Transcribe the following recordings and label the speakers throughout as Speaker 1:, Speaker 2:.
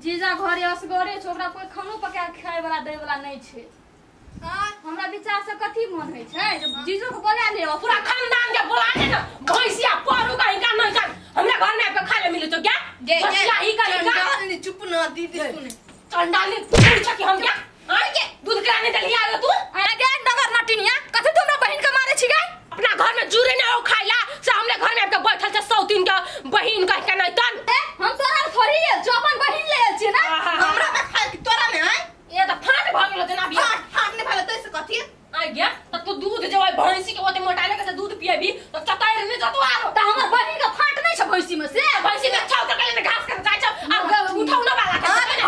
Speaker 1: जीजा घरे असगरे छै, ओकरा कोई खानो पका के खाय वाला दै वाला नहीं छै। हां हमरा विचार से कथी मन होय छै जे जीजो के बोला ले,
Speaker 2: पूरा खानदान के बोला ले ना, भैंसिया परू का इनका नहीं का हमरा घर में आपके खाए ले मिले तो क्या भैंसिया ही का
Speaker 3: चंडाल ने चुप ना दीदी सुने
Speaker 2: चंडाल ने पूछ कि हम क्या हां के दूध कराने दलिया आयो तू
Speaker 1: अरे गे नगर नटिनिया कथी तू हमरा बहिन के मारे छी गे?
Speaker 2: अपना घर में जुरे ना हो खाइला से हमरे घर में आपके बैठल छै सौतीन के बहिन कह के नहीं तन
Speaker 1: हम तोरा थोड़ी लेल छौ, अपन बहिन लेल छी ना।
Speaker 3: हमरा में खाए कि तोरा में आय
Speaker 2: ये त फाट भ गेलो जना भी
Speaker 3: फाट फाट ने भाले तैसे कथी
Speaker 2: आ गया त तू दूध जो भैंसी के ओते मोटाले के दूध पिएबी त चताइर ने जतो आरो
Speaker 1: त हमर बहिन के फाट नहीं छै भैंसी में से
Speaker 2: भैंसी में छौ त कले घास के जाय छौ आ उठाउ न वाला के
Speaker 3: घर में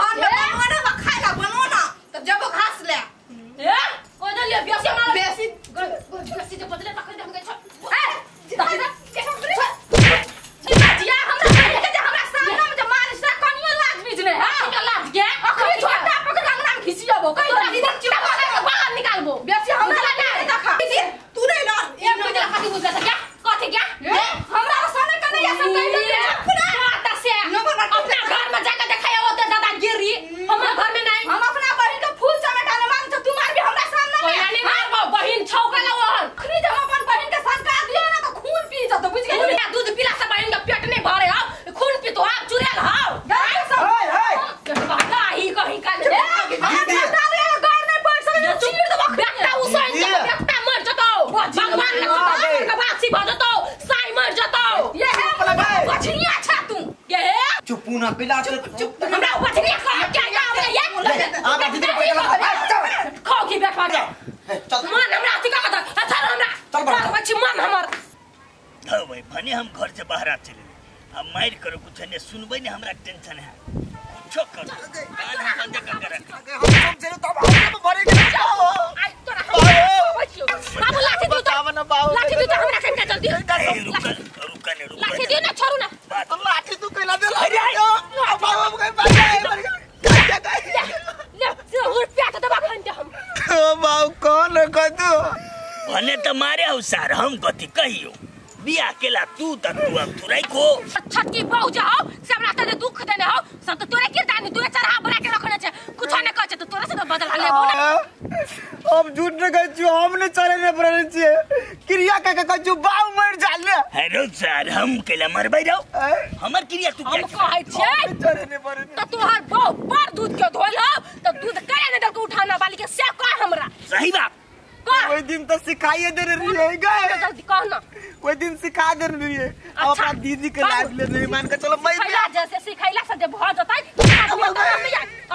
Speaker 3: बनवा ना खाइला बनवा ना तब जब घास ले
Speaker 2: ए ओ दलिया बेसी मार
Speaker 3: बेसी
Speaker 2: बेसी जे बदले तखन हम गै छ
Speaker 1: ए जिया हमरा बहिन के जे हमरा सामने में जे मारिस ना कनियो लाज बीज नै है
Speaker 2: के लाज के
Speaker 1: अखनी छोटा पकड़ अंगना में घिसियबो कहि
Speaker 2: दीदी चुप बाहर निकालबो
Speaker 1: बेसी हमरा नहीं देखा
Speaker 3: तू नहीं लड़
Speaker 2: एक बुझला कथी बुझला क्या कथी क्या
Speaker 1: हमरा सामने कने या सब कहि दे
Speaker 2: अपना से अपना घर में जाके देखाय ओते दादागिरी हमरा घर में नहीं।
Speaker 1: हम अपना बहिन के फूल चमेटा ले मांग तू मारबी हमरा सामने में
Speaker 2: कोई नहीं मारबो बहिन छौका ला ओहन
Speaker 1: अखनी जब अपन बहिन के संस्कार दियो ना तो खून पी जतो बुझ गेली।
Speaker 2: दूध पीला से बहिन के पेट नहीं भरे हो खून पीतो आप चुड़ैल हो
Speaker 4: हाय हाय
Speaker 2: ही कहीं का ले
Speaker 1: गार नहीं पड़ सके चीर दबो
Speaker 2: बेटा उसैन के बेटा मर जतो भगवान ने के बासी भ जतो साई मर जतो
Speaker 1: ये है बछनिया छा तू
Speaker 2: ये
Speaker 4: चुप ना पिला
Speaker 3: चुप चुप
Speaker 2: हमरा बछनिया कह के आवे ये
Speaker 4: आ दीदी के पैसा
Speaker 2: खो की बैठवा के
Speaker 4: चल
Speaker 2: मन हमरा अथी का मत अच्छा हमरा
Speaker 4: चल
Speaker 2: बच्ची मन हमर
Speaker 5: धो भाई भने हम घर से बाहर चले अब मार करो कुछ ने सुनबै ने हमरा टेंशन है कुछो करो कान हम बंद कर के रख
Speaker 4: हम समझे तब हम भरे के जाओ
Speaker 2: आई तोरा हम बचियो बाबू लाठी दियो
Speaker 4: बताव ना बाबू
Speaker 2: लाठी दियो हमरा कनका जल्दी
Speaker 5: रुक रुक ने रुक
Speaker 2: लाठी दियो ना छोड़ू ना
Speaker 4: तो लाठी तू कैला दे ला बाबू के बाबू
Speaker 2: ले ले और पेट दबा खन दे हम
Speaker 4: बाबू कौन कह तू
Speaker 5: भने त मारे हौ सार हम कथी कहियो बियाह केला तू त तू अब तुराई को
Speaker 2: छटकी बहु जाओ से हमरा तने दुख देने हो सब तो तोरे किरदानी तोरे चढ़ा बना के रखने छे कुछ ने कह छे तो तोरे से तो बदला लेबो ना।
Speaker 4: अब झूठ ने कह छु हम ने चले ने पड़े छे क्रिया का कह छु बाऊ मर जाले
Speaker 5: हेरो सर हम केला मरबै रहो हमर क्रिया तू
Speaker 2: हम कहै छे
Speaker 4: चले ने पड़े
Speaker 2: त तोहर बहु पर दूध के धोल हो त दूध करे ने दल के उठाना वाली के से कह हमरा
Speaker 5: सही बात
Speaker 4: ओई दिन तो सिखाइए दे रही है गए
Speaker 2: जल्दी कह ना
Speaker 4: ओई दिन सिखा दे रही है अब अपना दीदी के लाइफ ले नहीं मान के चलो मैं
Speaker 2: सिखैला जैसे सिखैला से जे भ जतै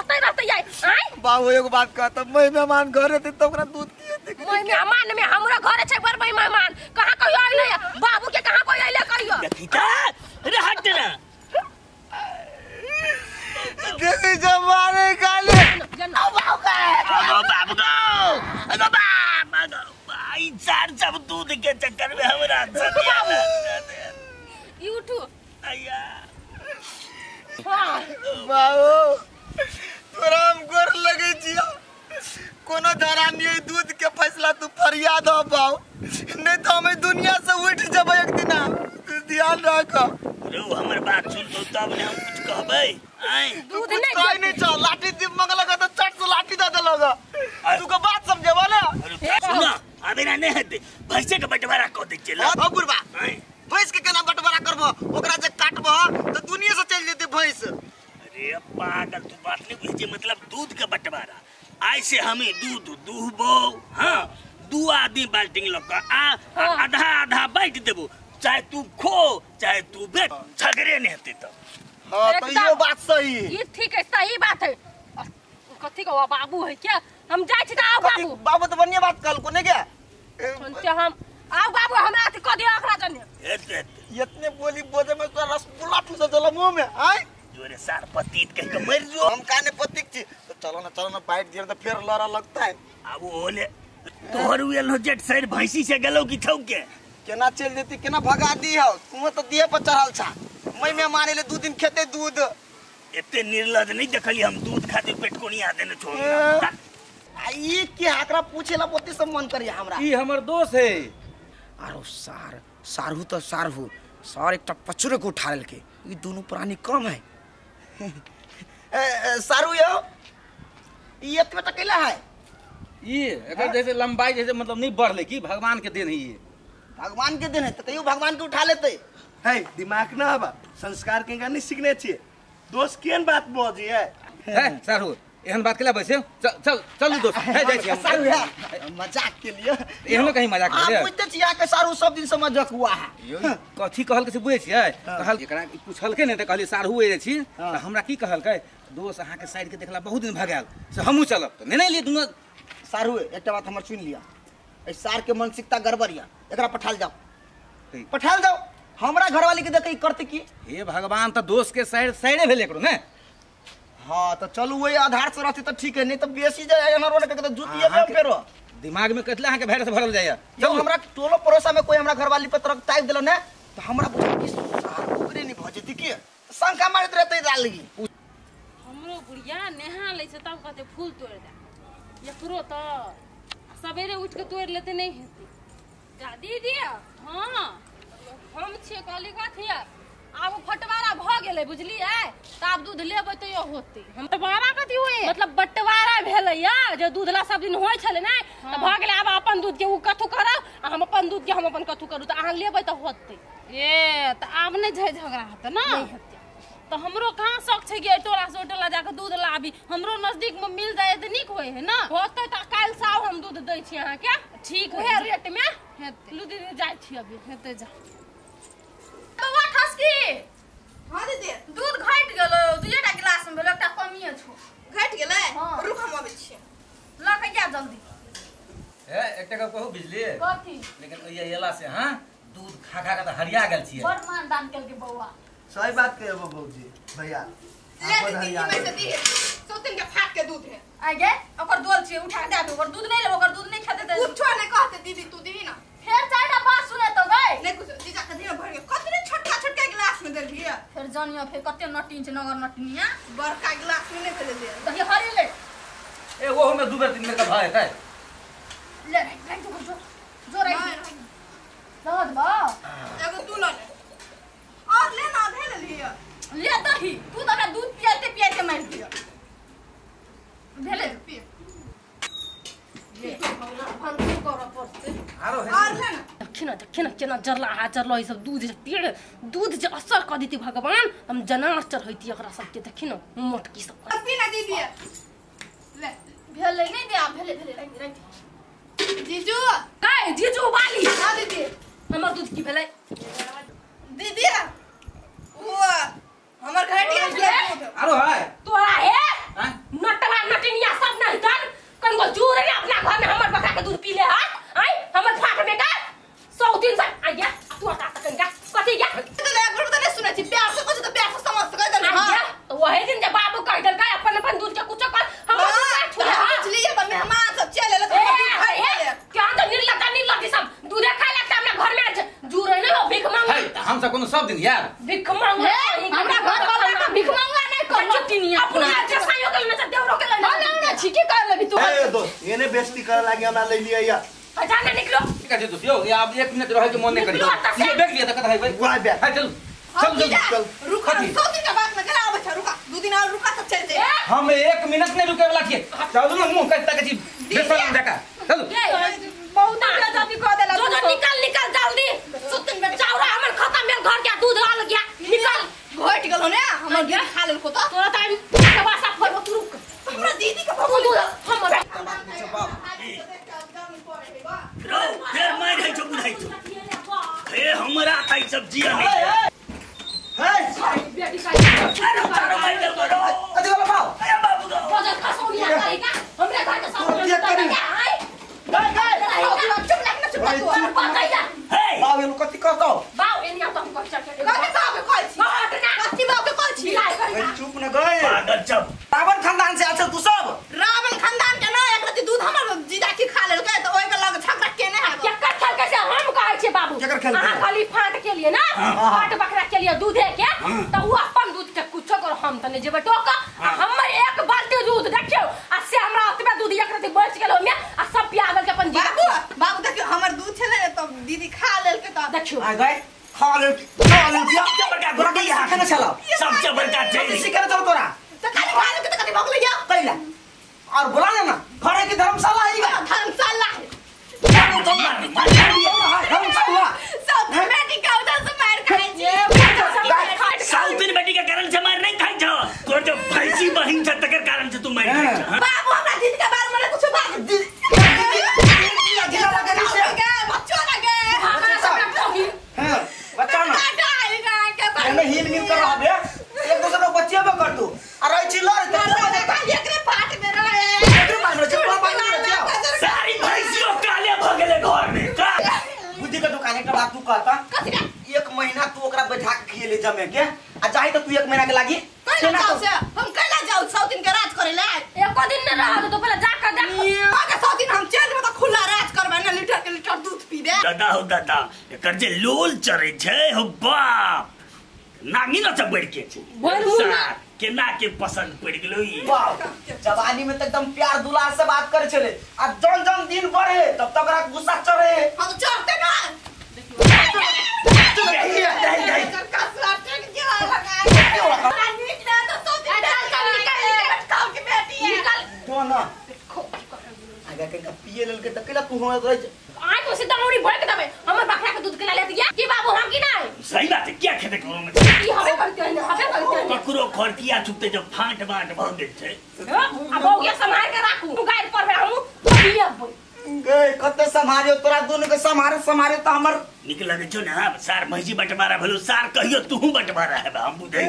Speaker 2: अतै रहतै आई आय
Speaker 4: बाबू एगो बात कहत मैं मेहमान घर रहते त ओकरा दूध किए दे
Speaker 2: मैं मेहमान में हमरा घर छै बड़ मेहमान कहां कहियो आइले बाबू के कहां कोई आइले कहियो
Speaker 5: देखी त रे हट ना
Speaker 4: देखी जमाने काले
Speaker 5: बाबू का बाबू गो अरे बाप भाई चार सब दूध के चक्कर में हमरा
Speaker 2: बाबू यूट्यूब
Speaker 5: अय्या
Speaker 4: बाबू तोरा हम गोर लगे छियो कोनो धरानी दूध के फैसला तू फरियाद हो बाबू नहीं तो हम दुनिया से उठ जबै एक दिना तू ध्यान रख
Speaker 5: रे हमर बात सुन तो तब ने हम कुछ कहबै आय
Speaker 2: दूध नहीं
Speaker 4: कहि नहीं छ लाठी दि मंगलक त चट से लाठी the देलक तू के बात समझेबा ना
Speaker 5: सुन अबे ना नहीं हेतै भैंसे के बंटवारा क दै छै
Speaker 4: हो बुढ़बा भैंस के केना बंटवारा करबो ओकरा जे काटबो त दुनिया से चल जेतै भैंस।
Speaker 5: अरे पागल तू बात नहीं बुझै मतलब दूध के बंटवारा आइ से हमें दूध दूहबो हां दू आदमी बाल्टी ल के आ आधा आधा बांट देबो चाहे तू खो चाहे तू बेच झगड़े नहीं हेतै त।
Speaker 4: हां तो यो बात सही
Speaker 2: ई ठीक है सही बात है कथी को बाबू है क्या हम जाय छी त आओ बाबू
Speaker 4: बाबू तो बढ़िया बात कहल को नहीं क्या
Speaker 2: सुनते हम आओ बाबू हमरा अथी क दियो अखरा जने
Speaker 4: इतने बोली बोले में तो रसगुल्ला ठूसा चला मुंह में आय
Speaker 5: जोरे सार पतीत कह के मर जो
Speaker 4: हम काने पतीक छी तो चलो ना बाइट दिया तो फिर लड़ा लगता है
Speaker 5: अब होले तोहर उयल हो जेट सर भैंसी से गेलो की छौके
Speaker 4: केना चल जेती केना भगा दी हो तू तो दिए पर चढ़ल छा मैं मेहमान एले 2 दिन खेते दूध
Speaker 5: एते निर्लज नहीं देखली हम दूध खातिर पेट को नहीं आ देने छोड़
Speaker 4: आ ई के एकरा पूछेला पोती सब मन करी हमरा
Speaker 6: ई हमर दोस्त है
Speaker 7: आरो सार सारहू तो सारहू सार एकटा पचुरे को उठा लेलके ई दोनों प्राणी कम है।
Speaker 4: सारू यो ई एतबे तक कैला है
Speaker 7: ई एकर जैसे लंबाई जैसे मतलब नहीं बढ़ले की भगवान के देन है ये
Speaker 4: भगवान के देन है त कहियो भगवान के उठा लेते
Speaker 6: है दिमाग ना हबा संस्कार के नहीं सीखने छिए दोस्त केन बात बजी है
Speaker 7: है सारू एहन बात केला बैसे चल चल चलू दोस्त है जाय छी
Speaker 4: सारू है मजाक के लिए
Speaker 7: एहनो कहीं मजाक
Speaker 4: आप
Speaker 7: के
Speaker 4: बुझते छियै के सारू सब दिन से मजाक हुआ है
Speaker 7: यो कथी कहल के से बुझै छियै कहल एकरा पूछलकै ने त कहली सारू ए छी त हमरा की कहलकै दोस्त अहाँ के साइड के देखला बहुत दिन भ गेल से हमहू चलब त नहीं लिए दुनू
Speaker 4: सारू एकटा बात हमर सुन लिया ए सार के मानसिकता गड़बड़ या एकरा पठाल जाओ पठाल जाओ हमरा घरवाली के देख ई करते की
Speaker 7: हे भगवान त दोस्त के साइड साइडे भेल एकरो ने
Speaker 4: हां त चलू वही आधार से रहते त ठीक है नहीं त बेसी जाय एना रोने के त जूतिए में फेरो
Speaker 7: दिमाग में कतला अहाँ के वायरस भरल जाय
Speaker 4: चलू हमरा टोलो पड़ोसा में कोई हमरा घरवाली पर तरक टाइप देलो ने त हमरा बुझ कि सार ओकरे नहीं भ जेती की शंका मारत रहते लालगी
Speaker 2: हमरो बुढ़िया नेहा लै छै तब कहते फूल तोड़ दे एकरो त सवेरे उठ के तोड़ लेते नहीं हेतै
Speaker 1: जा दीदी
Speaker 2: हां
Speaker 1: हम छियै कहली कथी आब फटवारा भ गेलै बुझलियै त आब दूध लेबै तैयो होतै
Speaker 2: हम बटवारा कथी होए
Speaker 1: मतलब बटवारा भेलै या जे दूध ला सब दिन होइ छलै ने त भ गेलै आब अपन दूध के उ कथू करब आ हम अपन दूध के हम अपन कथू करू त अहाँ लेबै त होतै
Speaker 2: ए त आब नै झगड़ा हेतै ना
Speaker 1: नहीं हेतै
Speaker 2: त हमरो कहाँ शौक छै कि एहि टोला से ओहि टोला जाके दूध लाबी हमरो नजदीक में मिल जाए त नीक होए है ना
Speaker 1: होतै त काल्हि से आउ हम दूध दै छी अहाँके
Speaker 2: ठीक
Speaker 1: उहे रेट में
Speaker 2: हेतै
Speaker 1: लू दीदी जाइ छी अभी
Speaker 2: हेतै जा
Speaker 1: बौआ ठसकी
Speaker 3: हां दीदी
Speaker 1: दूध घटि गेलो दुइटा गिलास में भेलो एकटा कमिए छौ
Speaker 3: घटि गेलै
Speaker 1: हाँ।
Speaker 3: रुक हम अबै छियै
Speaker 1: ल के जा जल्दी
Speaker 7: ए एकटा गप कहू बिजली
Speaker 1: कथी
Speaker 7: लेकिन ओइया एला से हां दूध खा खा के त हरिया गेल छियै
Speaker 1: बड़ मान दान केलकै बौआ
Speaker 6: सही बात कहबो भौजी भैया
Speaker 3: ले दीदी ई में से दी सौतिन के फाट के दूध है
Speaker 1: आगे ओकर दोल छियै उठा के दे दे ओकर दूध नहीं लेब ओकर दूध नहीं खेते त
Speaker 3: कुछो नहीं कहते दीदी तू दीही ना
Speaker 1: फेर चारिटा बात सुनेतौ गै
Speaker 3: नहीं कुछ जीजा के दिन भर के कतने छोटका छोटका गिलास में देलियै
Speaker 1: फेर जानियो फेर कते नटिन छै नगर नटिनिया
Speaker 3: बड़का गिलास में नहीं देलियै
Speaker 1: दही हरी ले
Speaker 7: ए ओहो में दू बेर तीन बेर के भय हेतै
Speaker 1: ले राख जो जो जो राख दह दबा
Speaker 3: एगो तू ल ले और ले ना आधे ले लियै
Speaker 1: ले दही तू त हमरा दूध पियाते पियाते मारि दियो भेलै
Speaker 3: पिए
Speaker 2: भनसो करऽ पड़तै
Speaker 7: आरो है
Speaker 3: और ले ना
Speaker 2: देखी ना देखी ना केना जरला हा जरलो ई सब दूध जे पीड़ दूध जे असर कऽ देती भगवान हम जनार चढ़ैती एकरा सबके देखी ना मोटकी सब
Speaker 3: पी ना दीदी ले
Speaker 1: भेलै नहीं दे आ भेलै भेलै राख राख
Speaker 3: जीजू
Speaker 2: गै जीजू वाली
Speaker 3: हां दीदी
Speaker 2: हमर दूध की भेलै
Speaker 3: दीदी वो हमर घट गेल दूध
Speaker 7: आरो है
Speaker 2: तोरा हे
Speaker 7: हैं
Speaker 2: नटवा नटिनिया सब नहीं कर कनको जूर रे अपना घर में हमर बकरा के दूध पी ले हा आइ हमर फाट में का 100 दिन से आ गया तू आता कनका कथी गया
Speaker 3: तो ले एक तो नहीं सुनै छी प्यार से कुछ तो प्यार से समझ सकै दे
Speaker 2: आ
Speaker 3: हां
Speaker 2: गया तो वही दिन जब बाबू कह देलकै अपन अपन दूध के कुछो कर हमर दूध का छुआ
Speaker 3: बुझलियै त मेहमान सब चल एलै त हमर दूध खाइ गेलै
Speaker 2: क्या तो निर्लज्जा निर्लज्जी सब दूधे खाए लगता हमरा घर में जूर नहीं हो भीख मांग
Speaker 7: है त हम सब कोनो सब दिन यार
Speaker 2: भीख मांग
Speaker 1: हमरा घर वाला के भीख मांगा नहीं कर नटिनिया
Speaker 2: अपना जे सायो के लेने से देवरो के लेने
Speaker 1: हम ना छी की कर लेबी तू
Speaker 6: ए दोस्त एने बेइज्जती करे लागी हमरा ले लिया या
Speaker 2: अच्छा ना निकलो
Speaker 7: ठीक है दोस्त यो ये अब एक मिनट रहे के मन नहीं करी
Speaker 2: निकलो हत्ता से।
Speaker 7: ये बैग लिया त कत है भाई
Speaker 6: वाह बैग।
Speaker 7: है चल चल जल्दी
Speaker 3: चल रुका
Speaker 7: कथी?
Speaker 3: 100 दिन के बाद में गेला आबै छ रुका दू दिन और रुका तब चल जाए
Speaker 7: हम एक मिनट नहीं रुके वाला छियै चलू ना मुंह कत तक छी बेसरम जका चलू
Speaker 1: बहुत बेइज्जती कऽ देला
Speaker 2: जो
Speaker 1: तू
Speaker 2: जो
Speaker 1: सब।
Speaker 2: निकल निकल जल्दी
Speaker 3: सुतन बेटा
Speaker 2: चावरा हमर खत्म भेल घर के दूध आल गया निकल
Speaker 3: घट गेलो ने हमर दूध खा लेलको त
Speaker 2: तोरा त अभी के बासा फरबो तू रुक
Speaker 3: हमरा दीदी के
Speaker 2: तू
Speaker 3: भगोली
Speaker 2: दूध हमर
Speaker 5: रो फेर मारि है छौ बुझाइ छौ हे हमरा त ई सब जिया नहीं
Speaker 4: है
Speaker 2: बेटी का
Speaker 5: अरे तारो मारि देलको रो
Speaker 4: अथी वाला बाव
Speaker 5: अरे बाबू गो
Speaker 2: बजल खसौनिया करेगा हमरे घर के सामने
Speaker 4: तोरा करी?
Speaker 2: आइ
Speaker 4: गए गए
Speaker 3: चुप लाग ना चुप लाग तू
Speaker 2: बकैया
Speaker 5: हे
Speaker 4: बाव एनु कथी कहतौ
Speaker 2: बाऊ एनिया तो हम कह चके
Speaker 3: कथी बाबू के कहै छी
Speaker 2: हट ना
Speaker 3: कथी बाबू के कहै छी
Speaker 2: बिलाइ करेगा
Speaker 4: चुप न गए
Speaker 5: पागल चप
Speaker 4: रावण खानदान से आछल तू सब
Speaker 3: रावण खानदान के ना एक रति दूध हमर जीजा की खा लेलकै त ओइ के लग झगड़ा केने है
Speaker 2: केकर खेल कैसे हम कहै छियै बाबू
Speaker 4: केकर खेल
Speaker 2: अहाँ खाली फाट के लिए ना फाट बकरा के लिए दूधे के त उ अपन दूध के कुछो कर हम त नै जेबै टोक आ हमर एक बाल्टी दूध देखियौ आ से हमरा ओतबे दूध एक रति बच गेल ओमे आ सब पिया गेल के अपन जीजा
Speaker 3: बाबू बाबू देखियौ हमर दूध छलै ने त दीदी खा लेलकै त
Speaker 2: देखियौ
Speaker 4: आ गए खा ले खा ले
Speaker 5: सबसे बड़का
Speaker 4: तोरा
Speaker 5: घोटिया
Speaker 4: सिखेने छलौ
Speaker 5: सबसे बड़का
Speaker 4: कथी
Speaker 5: चैरी
Speaker 4: सिखेने छलौ तोरा
Speaker 3: त खाली खा भऽ गेलै या
Speaker 4: कैला और बोला ना घर है कि धर्मशाला है
Speaker 3: धर्मशाला है
Speaker 4: धर्मशाला
Speaker 3: सब बेटी का उधर से मार खाइ छी
Speaker 5: साउथ बेटी के कारण से मार नहीं खाइ छ तोर जो भैंसी बहिन छ तकर कारण से तू मार खाइ छ।
Speaker 3: बाबू हमरा दीदी के बारे में कुछ बात
Speaker 4: दीदी
Speaker 3: बच्चो लगे
Speaker 2: हमरा सब
Speaker 4: हां बच्चा ना एने हिल मिल कर रहबे एक दूसरे को बचिएबो कर तू आ रहै छी लड़ त
Speaker 3: एकरे पाट में रहे
Speaker 4: एकरे पाट में रहे पाट में रहे
Speaker 5: सारी भैंसियों काले भ गेले घर में का
Speaker 4: बुद्धि के दुकान एक बात तू कहता
Speaker 3: कथि रे
Speaker 4: एक महीना तू ओकरा बैठा के खिएले जमे के आ चाही त तू एक महीना के लागी
Speaker 3: कैला जाऊ से हम कैला जाऊ 100 दिन के राज करे ले
Speaker 2: एको दिन न रहत तो पहले जाकर देख
Speaker 3: आगे 100 दिन हम चेंज में त खुला राज करबै ना लीटर के लीटर दूध पीबे।
Speaker 5: दादा हो दादा एकर जे लोल चढ़ै छै हो बाप नागिन से बढ़ के छै केना के पसंद पड़ गेलो ई।
Speaker 4: जवानी में त एकदम प्यार दुलार से बात करे छले आ जन जन दिन बढ़े तब तक ओकरा गुस्सा चढ़े।
Speaker 3: हम चढ़ते ना
Speaker 4: पिए लेलके त केला तू हमरा रहै
Speaker 2: आइ को सीधा मुड़ी भोक देबै हमर बकरा के दूध के लेत या की बाबू हम की नहीं
Speaker 5: सही बात है क्या खेते करो में
Speaker 2: ई हबे करते हैं हबे करते हैं
Speaker 5: ककरो घर किया छुपते जब फाट बाट भ गेल छै
Speaker 2: आ बौया संभाल के राखू गाय पर में हम पियब
Speaker 4: गे कते संभालियो तोरा दुनु के संभारे संभारे त हमर
Speaker 5: निक लगे छौ ना सार भैंसी बंटवारा भेलो सार कहियो तू बंटवारा है हम बुझै।